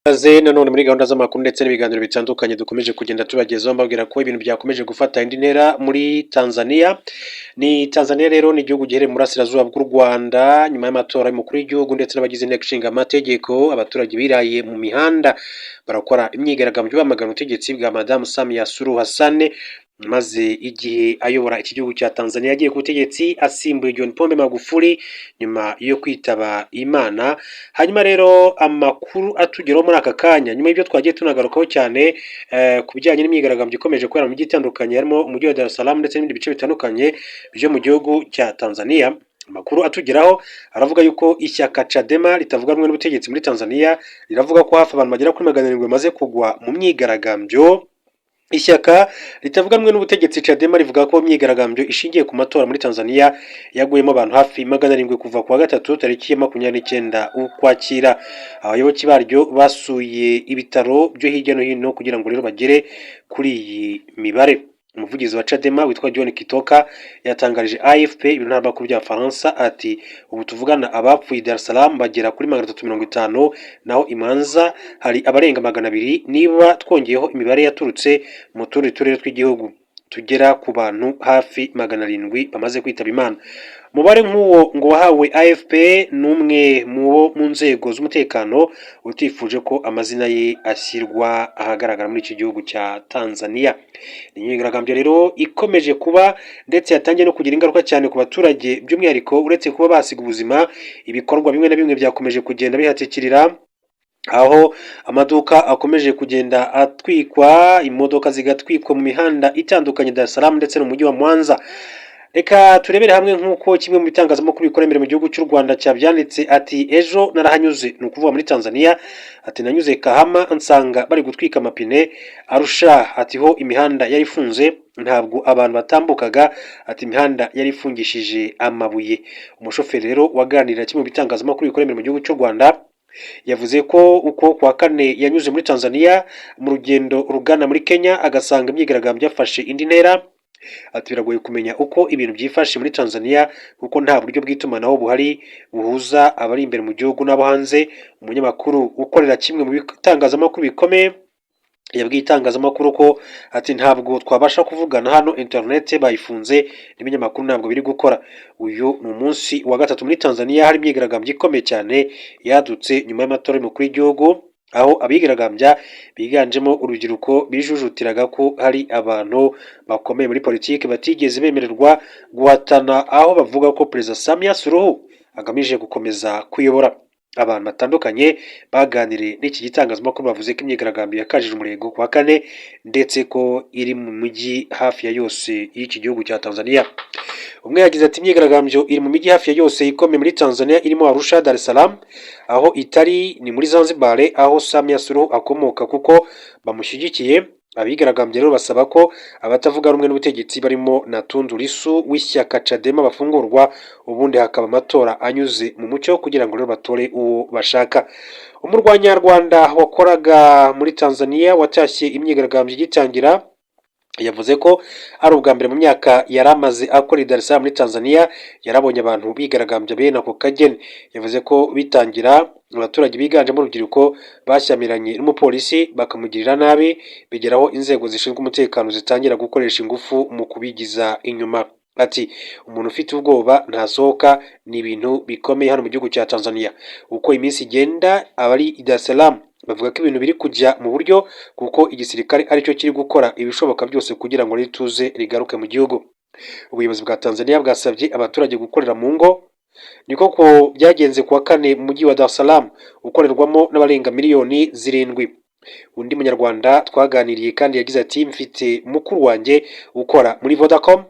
Ikaze nanone muri gahunda z'amakuru ndetse n'ibiganiro bitandukanye dukomeje kugenda tubagezaho, mbabwira ko ibintu byakomeje gufata indi ntera muri Tanzania. Ni Tanzania rero, ni igihugu giherereye mu burasirazuba bw'u Rwanda. Nyuma y'amatora y'umukuru w'igihugu ndetse n'abagize inteko ishinga amategeko, abaturage biraye mu mihanda barakora imyigaragambyo bamagana ubutegetsi bwa Madamu Samia Suluhu Hassan, maze igihe ayobora iki gihugu cya Tanzania. Yagiye ku butegetsi asimbuye John Pombe Magufuli nyuma yo kwitaba Imana. Hanyuma rero amakuru atugeraho muri aka kanya, nyuma y'ibyo twagiye tunagarukaho cyane ku bijyanye n'imyigaragambyo ikomeje kubera mu mijyi itandukanye, harimo umujyi wa Dar es Salaam ndetse n'ibindi bice bitandukanye byo mu gihugu cya Tanzania, amakuru atugeraho aravuga yuko ishyaka Chadema ritavuga rumwe n'ubutegetsi muri Tanzania riravuga ko hafi abantu bagera kuri 700 bamaze kugwa mu myigaragambyo. Ishyaka ritavuga rumwe n'ubutegetsi Chadema rivuga ko imyigaragambyo ishingiye ku matora muri Tanzania yaguyemo abantu hafi 700 kuva ku wa gatatu tariki ya 29 Ukwakira. Abayoboke baryo basuye ibitaro byo hirya no hino kugira ngo rero bagere kuri iyi mibare. Umuvugizi wa Chadema witwa John Kitoka yatangarije AFP, ibiro ntaramakuru by'Abafaransa, ati: "Ubu tuvugana abapfuye i Dar es Salaam bagera kuri 350, naho i Mwanza hari abarenga 200. Niba twongeyeho imibare yaturutse mu tundi turere tw'igihugu, tugera ku bantu hafi 700 bamaze kwitaba Imana." Umubare nk'uwo ngo wahawe AFP n'umwe mu bo mu nzego z'umutekano utifuje ko amazina ye ashyirwa ahagaragara muri iki gihugu cya Tanzania. Ni imyigaragambyo rero ikomeje kuba ndetse yatangiye no kugira ingaruka cyane ku baturage, by'umwihariko uretse kuba basiga ubuzima, ibikorwa bimwe na bimwe byakomeje kugenda bihatikirira, aho amaduka akomeje kugenda atwikwa, imodoka zigatwikwa mu mihanda itandukanye Dar es Salaam ndetse no mu mujyi wa Mwanza. Reka turebere hamwe nk'uko kimwe mu bitangazamakuru bikora imbere mu gihugu cy'u Rwanda cyabyanditse, ati: "Ejo narahanyuze," ni ukuvuga muri Tanzania, ati: "Nanyuze Kahama nsanga bari gutwika amapine. Arusha," ati, "ho imihanda yari ifunze, ntabwo abantu batambukaga," ati: "Imihanda yari ifungishije amabuye." Umushoferi rero waganirira kimwe mu bitangazamakuru bikora imbere mu gihugu cy'u Rwanda yavuze ko uko kuwa kane yanyuze muri Tanzania mu rugendo rugana muri Kenya, agasanga imyigaragambyo yafashe indi ntera. Ati: "Biragoye kumenya uko ibintu byifashe muri Tanzania kuko nta buryo bw'itumanaho buhari buhuza abari imbere mu gihugu n'abo hanze." Umunyamakuru ukorera kimwe mu bitangazamakuru bikomeye yabwiye itangazamakuru ko, ati: "Ntabwo twabasha kuvugana hano, interineti bayifunze n'ibinyamakuru ntabwo biri gukora." Uyu ni umunsi wa gatatu muri Tanzania hari imyigaragambyo ikomeye cyane yadutse nyuma y'amatora y'umukuru w'igihugu, aho abigaragambya biganjemo urubyiruko bijujutiraga ko hari abantu bakomeye muri politiki batigeze bemererwa guhatana, aho bavuga ko Perezida Samia Suluhu agamije gukomeza kuyobora. Abantu batandukanye baganiriye n'iki gitangazamakuru bavuze ko imyigaragambyo yakajije umurego ku wa kane, ndetse ko iri mu mijyi hafi ya yose y'iki gihugu cya Tanzania. Umwe yagize ati: "Imyigaragambyo iri mu mijyi hafi ya yose ikomeye muri Tanzania, irimo Arusha, Dar es Salaam. Aho itari ni muri Zanzibar, aho Samia Suluhu akomoka, kuko bamushyigikiye." Abigaragambya rero basaba ko abatavuga rumwe n'ubutegetsi barimo na Tundu Lissu w'ishyaka Chadema bafungurwa, ubundi hakaba amatora anyuze mu mucyo kugira ngo rero batore uwo bashaka. Umurwanyarwanda wakoraga muri Tanzania watashye imyigaragambyo igitangira yavuze ko ari ubwa mbere mu myaka yari amaze akora i Dar es Salaam muri Tanzania yarabonye abantu bigaragambya bene ako kageni. Yavuze ko bitangira abaturage biganjemo urubyiruko bashyamiranye n'umupolisi bakamugirira nabi, bigeraho inzego zishinzwe umutekano zitangira gukoresha ingufu mu kubigiza inyuma. Ati: "Umuntu ufite ubwoba ntasohoka, ni ibintu bikomeye hano mu gihugu cya Tanzania." Uko iminsi igenda, abari i Dar es Salaam bavuga ko ibintu biri kujya mu buryo, kuko igisirikare aricyo kiri gukora ibishoboka byose kugira ngo rituze rigaruke mu gihugu. Ubuyobozi bwa Tanzania bwasabye abaturage gukorera mu ngo. Niko ko byagenze kuwa kane mu mujyi wa Dar es Salaam ukorerwamo n'abarenga miliyoni 7. Undi munyarwanda twaganiriye kandi yagize ati: "Mfite mukuru wanjye ukora muri Vodacom,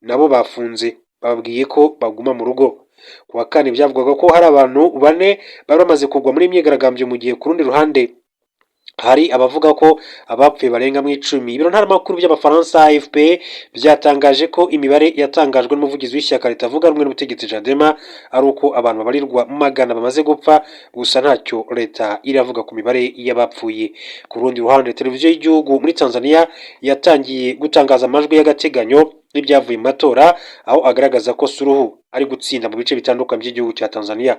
nabo bafunze, bababwiye ko baguma mu rugo." Ku wa kane byavugwaga ko hari abantu bane bari bamaze kugwa muri imyigaragambyo, mu gihe ku rundi ruhande hari abavuga ko abapfuye barenga mu 10. Ibiro ntaramakuru by'Abafaransa AFP byatangaje ko imibare yatangajwe n'umuvugizi w'ishyaka ritavuga rumwe n'ubutegetsi Chadema ari uko abantu babarirwa mu magana bamaze gupfa, gusa ntacyo leta iravuga ku mibare y'abapfuye. Ku rundi ruhande, televiziyo y'igihugu muri Tanzania yatangiye gutangaza amajwi y'agateganyo n'ibyavuye mu matora, aho agaragaza ko Suluhu ari gutsinda mu bice bitandukanye by'igihugu cya Tanzania.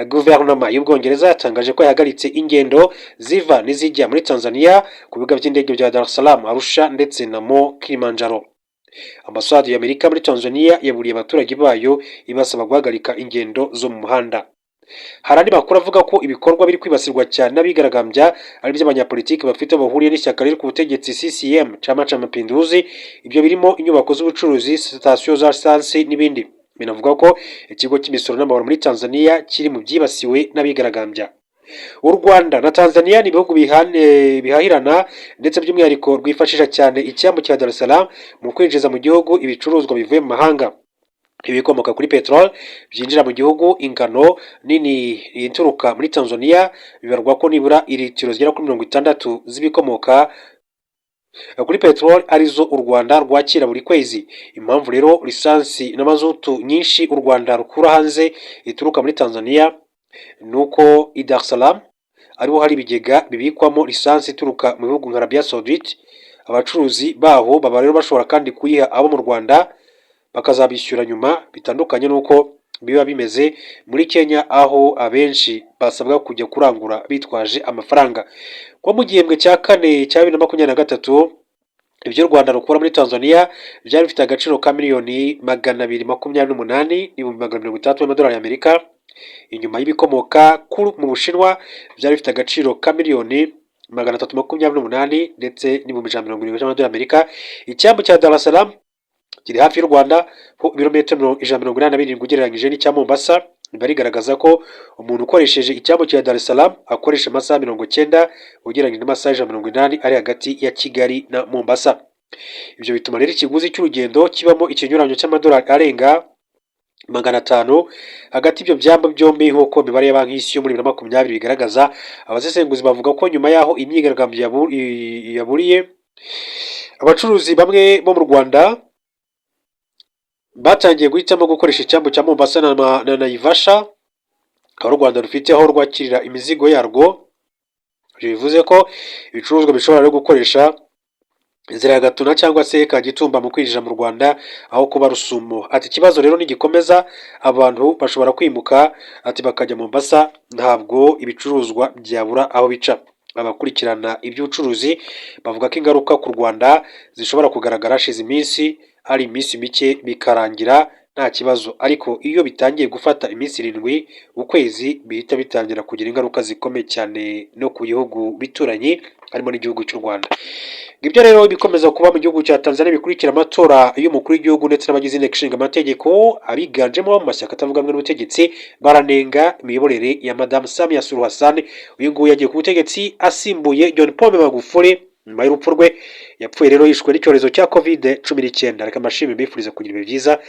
Guverinoma y'Ubwongereza yatangaje ko yahagaritse ingendo ziva n'izijya muri Tanzania ku bibuga by'indege bya Dar es Salaam, Arusha ndetse na Mo Kilimanjaro. Ambasade y'Amerika muri Tanzania yaburiye abaturage bayo, ibasaba guhagarika ingendo zo mu muhanda. Hari andi makuru avuga ko ibikorwa biri kwibasirwa cyane n'abigaragambya ari iby'abanyapolitiki bafite aho bahuriye n'ishyaka riri ku butegetsi CCM, Chama cha Mapinduzi. Ibyo birimo inyubako z'ubucuruzi, sitasiyo za lisansi n'ibindi. Binavuga ko ikigo cy'imisoro n'amahoro muri Tanzania kiri mu byibasiwe n'abigaragambya. U Rwanda na Tanzania ni ibihugu bihahirana, ndetse by'umwihariko rwifashisha cyane icyambu cya Dar es Salaam mu kwinjiza mu gihugu ibicuruzwa bivuye mu mahanga. Ibikomoka kuri peteroli byinjira mu gihugu, ingano nini ituruka muri Tanzania. Bibarwa ko nibura litiro zigera kuri 60 z'ibikomoka kuri peteroli arizo u Rwanda rwakira buri kwezi. Impamvu rero lisansi na mazutu nyinshi u Rwanda rukura hanze ituruka muri Tanzania ni uko i Dar es Salaam ariho hari ibigega bibikwamo lisansi ituruka mu bihugu nka Arabia Saudite. Abacuruzi baho baba rero bashobora kandi kuyiha abo mu Rwanda bakazabishyura nyuma, bitandukanye n'uko biba bimeze muri Kenya, aho abenshi basabwa kujya kurangura bitwaje amafaranga. Nko mu gihembwe cya kane cya 2023, ibyo u Rwanda rukura muri Tanzania byari bifite agaciro ka 228,600,000 y'amadolari y'Amerika, inyuma y'ibikomoka mu Bushinwa byari bifite agaciro ka 328,170,000 by'amadolari y'Amerika. Icyambu cya Dar es Salaam kiri hafi y'u Rwanda ho ibirometero 187 ugereranyije n'icya Mombasa. Biba rigaragaza ko umuntu ukoresheje icyambu cya Dar es Salaam akoresha amasaha 90 ugereranyije n'amasaha 180 ari hagati ya Kigali na Mombasa. Ibyo bituma rero ikiguzi cy'urugendo kibamo ikinyuranyo cy'amadolari arenga 500 hagati y'ibyo byambu byombi, nk'uko imibare ya Banki y'Isi yo muri 2020 bigaragaza. Abasesenguzi bavuga ko nyuma y'aho imyigaragambyo yaburiye, abacuruzi bamwe bo mu Rwanda batangiye guhitamo gukoresha icyambu cya Mombasa na Naivasha, aho u Rwanda rufite aho rwakirira imizigo yarwo. Ibyo bivuze ko ibicuruzwa bishobora no gukoresha inzira ya Gatuna cyangwa se Kagitumba mu kwinjira mu Rwanda aho kuba Rusumo. Ati: "Ikibazo rero nigikomeza, abantu bashobora kwimuka," ati, "bakajya Mombasa, ntabwo ibicuruzwa byabura aho bica." Abakurikirana iby'ubucuruzi bavuga ko ingaruka ku Rwanda zishobora kugaragara hashize iminsi, ari iminsi mike bikarangira nta kibazo, ariko iyo bitangiye gufata iminsi 7, ukwezi, bihita bitangira kugira ingaruka zikomeye cyane no ku bihugu bituranyi, harimo n'igihugu cy'u Rwanda. Ibyo rero bikomeza kuba mu gihugu cya Tanzania bikurikira amatora y'umukuru w'igihugu ndetse n'abagize inteko ishinga amategeko. Abiganjemo mu mashyaka atavuga rumwe n'ubutegetsi baranenga imiyoborere ya Madamu Samia Suluhu Hassan. Uyu nguyu yagiye ku butegetsi asimbuye John Pombe Magufuli nyuma y'urupfu rwe. Yapfuye rero yishwe n'icyorezo cya Covid 19. Reka mbashimire, mbifuriza kugira ibihe byiza.